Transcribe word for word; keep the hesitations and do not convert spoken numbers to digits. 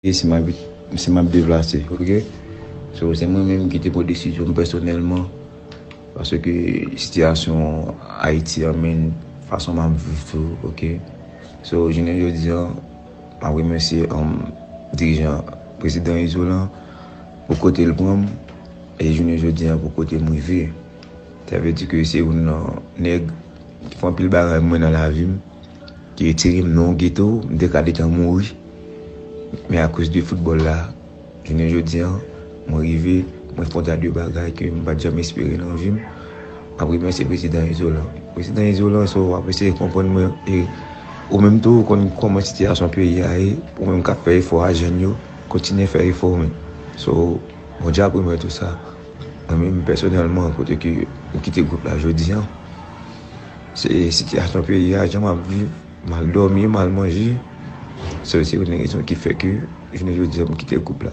E si m ap, si m ap deplase, ok? So, se mwen menm ki te pran desizyon m pèsonèlman, paske sitiyasyon Ayiti an, men fason m ap viv tou, ok? So, jounen jodi an, m ap remèsye, um, dirijan, prezidan Izolan, pou kote l pran m, e jounen jodi an, pou kote m rive. Sa vle di ke se youn nan nèg ki fè anpil bagay mwen nan lavi m, ki retire m nan yon geto, m te ka deja mouri. Men akoz de foutbòl la, jounen jodi an, mwen rive, mwen fè yon ta de bagay ke m pa t janm espere nan vi m. M ap remèsye prezidan Izolan. Prezidan Izolan, so, w ap eseye konprann mwen, e ou menm tou, ou konn kòman sitiyasyon peyi a ye, ou menm k ap fè efò a jèn yo, kontinye fè efò, men. So, Bondye ap remèt ou sa. Mwen menm pèsonèlman, kote ke m kite gwoup la jodi an, se sitiyasyon peyi a, jan m ap viv, mal dòmi, mal manje. Se, se youn nan rezon ki fè ke jounen jodi an m kite gwoup la.